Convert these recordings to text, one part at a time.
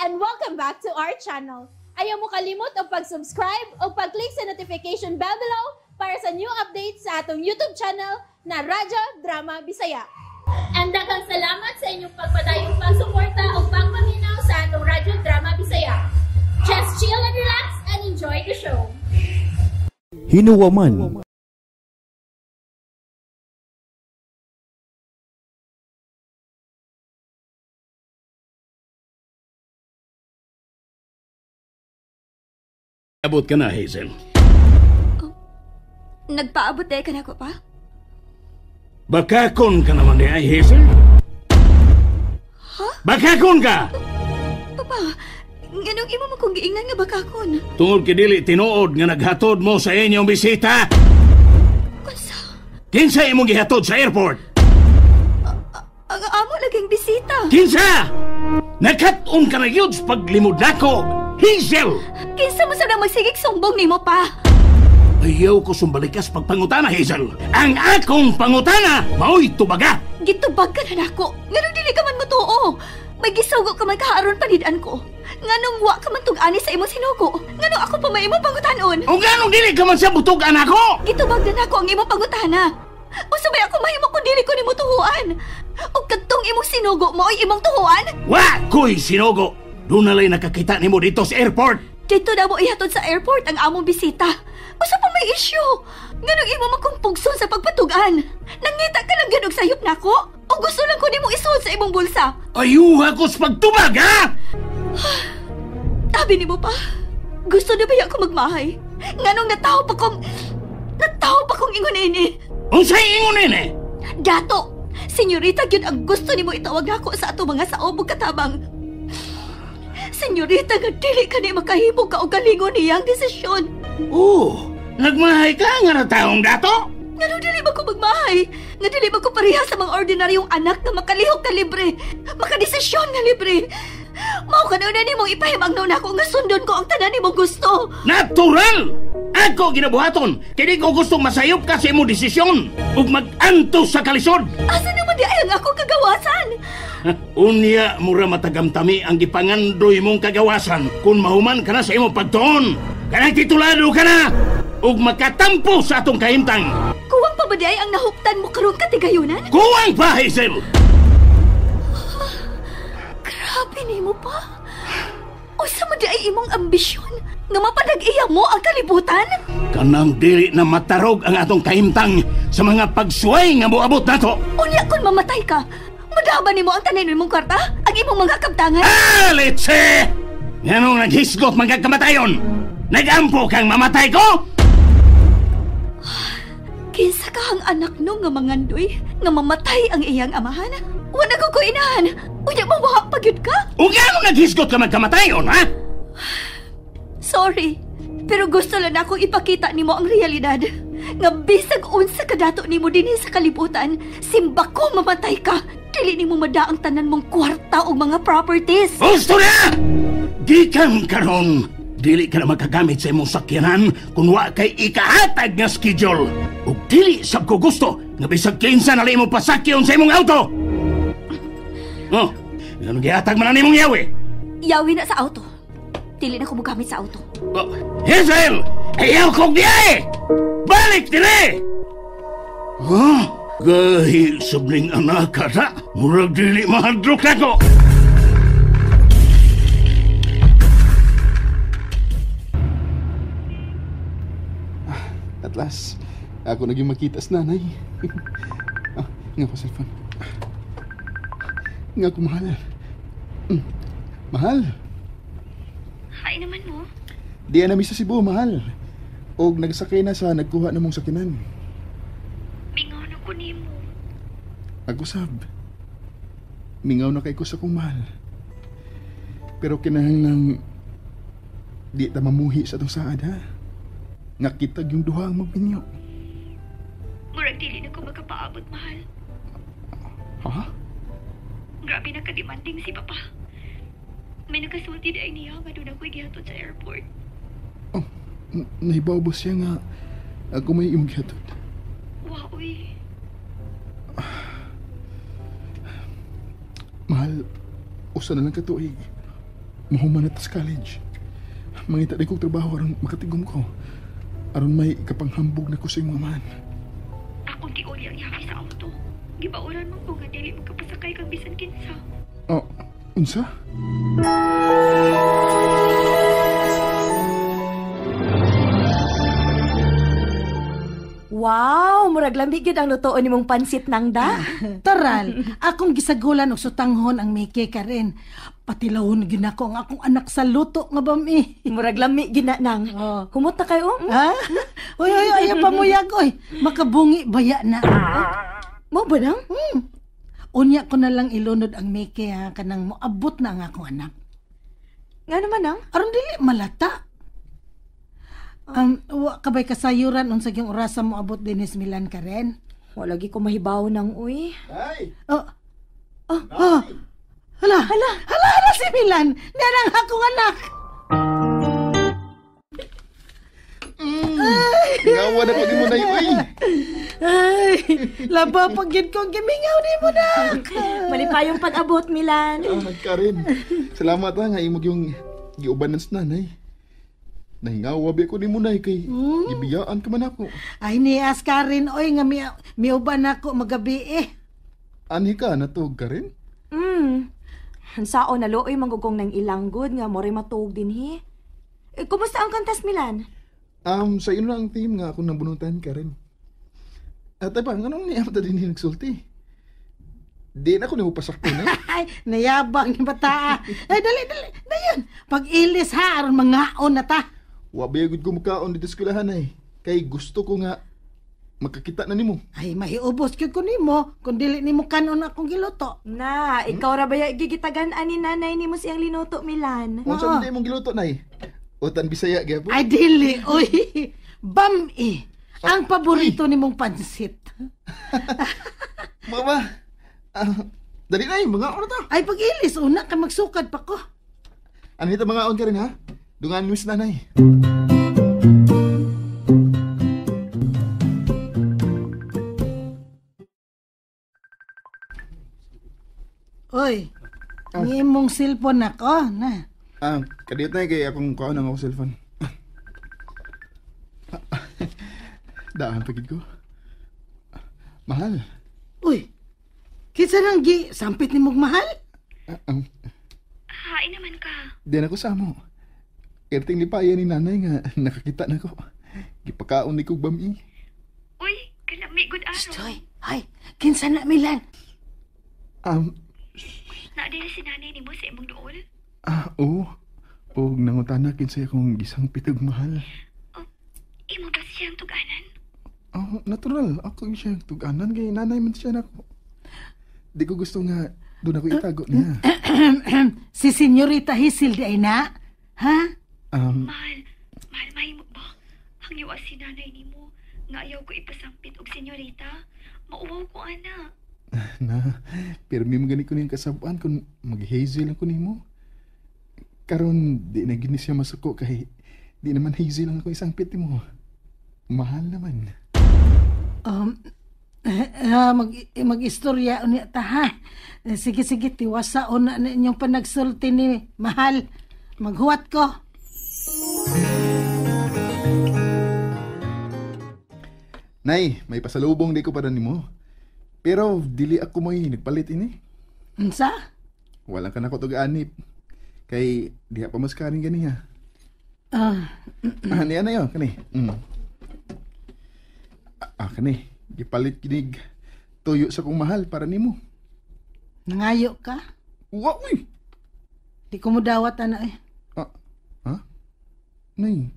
And welcome back to our channel. Ayaw mo kalimot og pag-subscribe o pag-click sa notification bell below para sa new updates sa atong YouTube channel na Radyo Drama Bisaya. And daghang salamat sa inyong pagpadayong pagsuporta o pagpaminaw sa atong Radyo Drama Bisaya. Just chill and relax and enjoy the show. Hinuwaman. Abot ka na, Hazel. Oh, nagpaabot eh ka na ko pa? Bakakon ka naman niya, Hazel. Huh? Bakakon ka! Papa, nganong imo mo kong giingnan nga bakakon? Tungod kidili tinuod nga naghatod mo sa inyong bisita. Unsa? Kinsa imong gihatod sa airport? Ang amo laging bisita. Kinsa? Nakat-on ka na yun sa paglimod nako, Hazel! Kinsa mo sana magsigig sumbong nimo pa? Ayaw ko sumbalikas pagpangutana, Hazel. Ang akong pangutana, mao'y tubaga. Gitubag ka na nako. Nganong dili ka man motuo. May gisugo ka man kaharon panidan ko. Nganong wa ka man tug-ani sa imong sinugo. Nganong ako pa may imong pangutanon. O nganong dili ka man siya butugan ako? Gitubag na nako ang imong pangutana. Unsa may ako mahimo kung dili ko nimo tuhuan? O kadtong imong sinugo mao'y imong tuhuan? Wa ko'y sinugo. Doon na lang nakakita nimo dito sa airport. Dito na mo ihatod sa airport ang among bisita. Usa pa may issue. Nganong imo man kong pugson sa pagpatugan? Nangita ka lang gyud og sayop nako? O gusto lang ko nimo isuod sa imong bulsa? Ayuha ko sa pagtubag, ha? Tabi nimo pa. Gusto na ba ako magmahay? Nganong natawo pa kong ingon ini? Unsay ingon ini? Dato, senyorita gyud ang gusto nimo itawag nako sa ato mga saob ug katabang. Senyorita, nga dili ka ni makahimo ka o galingon niyang desisyon. Oh, nagmahay ka nga na taong dato? Nga dili ba ko magmahay? Nga dili ba ko pareha sa mga ordinaryong anak na makalihok ka libre, makadesisyon nga libre? Mao ka na nimong ipahimangnaw na ako nga sundon ko ang tanan nimong gusto. Natural! Ako ginabuhaton, kini ko gustong masayop ka sa imong desisyon ug mag-antos sa kalisod. Asa naman di ay ang akong kagawasan? Unya mura matagamtami ang gipangandoy mong kagawasan kung mahuman ka na sa imong pagtuon. Kanang titulado ka na ug makatampo sa atong kahimtang. Kuwang pa ba di ay ang nahuptan mo karon katigayunan? Kuwang pa, Hazel! Grabe nimo pa. Usa man di ay imong ambisyon nga mapanag-iya mo ang kalibutan? Kanang dili na matarog ang atong kahimtang sa mga pagsuway nga moabot nato. Unya kung mamatay ka, madaban nimo ang tanan nimong kwarta? Ang imong mga kabtangan? Ah, let's! Nganong naghisgot man kag kamatayon? Nagampo kang mamatay ko? Kinsa ka ang anak no nga mangandoy nga mamatay ang iyang amahan? Wala ko inahan. Unya mawaha pa gyud ka? O nganong naghisgot ka magkamatayon, ha? Sorry, pero gusto lang akong ipakita nimo ang realidad. Nga bisag unsa kadato nimo dinhi sa kalibutan, simba ko mamatay ka. Dili nimo mada ang tanan mong kwarta o mga properties. Gusto na! Gikan karon, dili ka na makagamit sa imong sakyanan kung wa kay ikahatag nga schedule. Ug dili sab ko gusto nga bisag kinsa na imong pasakyon sa imong auto. Oh, nganong gihatag man na nimong yawi? Yawi na sa auto. Dili na ko mogamit sa auto. Oh, Hazel! Ayaw kong biyahe! Balik dire! Huh? Gahi sabling anak ka ta. Murag dili mahadlok nako. At last, ako naging makita sa nanay. Nga ko cellphone. Nga ko mahal. Mahal. Hay naman mo. Di na mi sa Cebu, mahal. Og nagsakay na sa nagkuha na mong sakinan. Mingaw na ko nimo. Agusab. Mingaw na kay ko sa kong mahal. Pero kinahanglang di ta mamuhi sa atong saad, ha? Nga kitag yung duha ang magminyo. Murag dili na ko makapaabot, mahal. Ha? Grabe na kademanding si Papa. May nakasulti na ay niya nga doon ako'y gihatod sa airport. Oh, nahibaw ba siya nga ako may imong gihatod? Wow, uy. Mahal, usa na lang katuig. Mahuman na sa college. Mangita din kong trabaho aron makatigom ko. Aron may kapanghambog na ko sa imong amahan. Akong giuli ang yawi sa auto. Gibauran man ko nga dili magkapasakay kag bisan kinsa. Oh, unsa? Wow, murag lami gyud ang lutoon nimong pansit nangda. Toral, akong gisagulan og sutanghon ang Miki Karen. Patilawon gyud nako ang akong anak sa luto nga bami. Murag lami gyud na nang. Oh. Humot na kayo. Ha? Oy oy oy, ayaw pamuyag oy. Makabungi baya na. Mo ba nang? Unya ko na lang ilunod ang Miki ha, kanang moabot na ang akong anak. Nga naman nang? Aron dili malata. Wa ka ba'y kasayuran unsa gyung orasa mo abot dinis Milan Karen? Wala gi ko mahibaw nang uy. Ay! Oh. Oh, oh. Hala, hala, hala, hala si Milan. Niya akong anak. Ngawa na ko di mo na uy. Ay, laba pag yun kong gimingaw ni mo nak. Malipayong pag-abot Milan. Ah, Karen. Salamat ha nga imong yung giubanan sa nanay. Nahingawa ba ko ni mo nay kay gibiyaan ka man ako. Ay nias Karen oy nga miuban ako magabi eh. Anhi ka natug Karen? Sao na looy manggugong ng ilanggod nga more matuog dinhi. Eh, kumusta ang kantas Milan? Sa ino lang ang team nga akong nabunutan Karen. At ay pa, anong niya ta din nagsulti? Di na ako ni pasakto na. Ay, nayabang ni bata. Ay, dali, dali. Dayon. Pag-ilis ha, aron mangaon na ta. Wa ba gud ko mukaon dito sa eskwelahan ay. Kay gusto ko nga makakita na nimo. Ay, mahiubos gyud ko nimo kung dili nimo kanon akong giluto. Na, ikaw ra ba gigitagan ani nanay nimo siyang linuto Milan? Unsa man imong giluto nay? Utan Bisaya gyapon. Ay, dili oy. Bam-i. Ang paborito nimong pansit. Mama. Dali na mga na ta. Ay, pag-ilis una kay magsukad pa ko. Ano ito mga on ka rin ha? Dungan news nanay. Oy, ang imong cellphone ako na. Kadiyot na kay akong kuha ng akong cellphone. Daan pagid ko. Mahal. Uy, kinsa nang gi sampit nimong mahal? Hain naman ka. Di na ko sa amo. Erting lipaya ni nanay nga nakakita na ko. Gipakaon ni kog bami. Uy, kalami good araw. Stoy, ay, kinsa na Milan? Na dili si nanay nimo sa imong duol? Oo. Og nangutana kinsa akong gisangpit og mahal. Oh, imo ba siyang tuganan? Oh, natural. Ako siyang tuganan kay nanay man siya nako. Di ko gusto nga doon ako itago niya. Si Senyorita Hazel di ay na? Ha? Mahal, mahal mahimo ba? Hangyo si nanay nimo nga ayaw ko ipasampit og senyorita. Mauwaw ko ana. Na, pirmi mo gani ko niyang kasabaan kung mag-Hazel lang ko nimo. Karon di na gini siya masuko kay di naman Hazel lang ako isangpit nimo. Mahal naman. Mag-istorya unya ta ha. Sige sige, tiwasaon na inyong panagsulti ni mahal. Maghuwat ko. Nay, may pasalubong di ko para nimo. Pero dili ako mo'y nagpalit ini. Unsa? Walang ka na ko tug-anip. Kay diha pa mas karin ganiha. Niya na yun, kani. Kani, gipalit kinig tuyo sa kong mahal para nimo. Nangayo ka? Wa, uy! Di ko mo dawat, ana eh. Ha? Nay,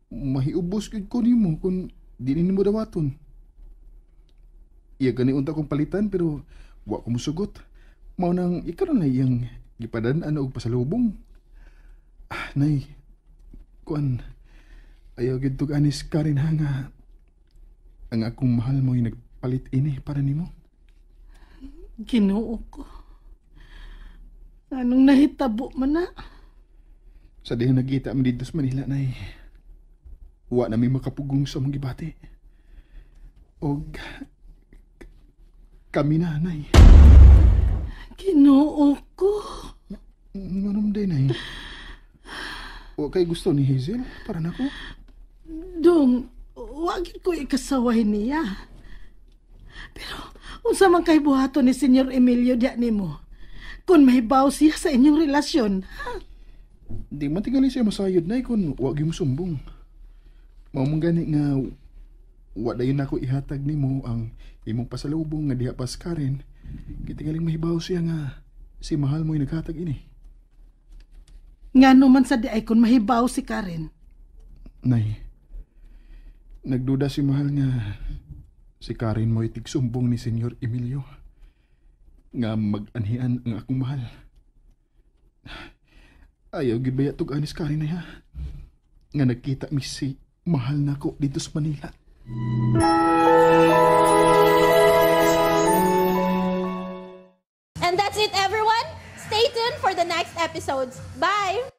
mahiubos gid ko nimo kung di nimo dawaton. Iya gani unta kong palitan pero wa ko musugot. Mao nang ikaw na iyang gipadan-an og pasalubong. Nay, kuan, ayaw gid tug anis Karen ha nga ang akong mahal mo'y nagpalit ini para nimo. Ginoo ko. Anong nahitabo man na? Sa dihang nagita mi didto sa Manila, nay. Wa na mi makapugong sa among gibati. Og kami na, nay. Ginoo ko. Nganong day, nay? kay gusto ni Hazel para nako. Dong, wa gyud ko ikasaway niya. Pero unsa man kay buhaton ni Senyor Emilio diya nimo? Kung mahibaw siya sa inyong relasyon, ha? Di man tingali siya masayod na kung wa gyud mo sumbong. Mao man gani nga wa dayon nako ihatag nimo ang imong pasalubong nga diha pas Karen. Kay tingaling mahibaw siya nga si mahal mo'y naghatag ini. Ngano man sa di ay kung mahibaw si Karen. Nay, nagduda si mahal nga si Karen mo'y tigsumbong ni Senyor Emilio nga mag-anhian ang akong mahal. Ayaw gid baya tug anis Karen na ya. Nga nagkita mi si mahal nako dito sa Manila. And that's it, everyone. Stay tuned for the next episodes. Bye!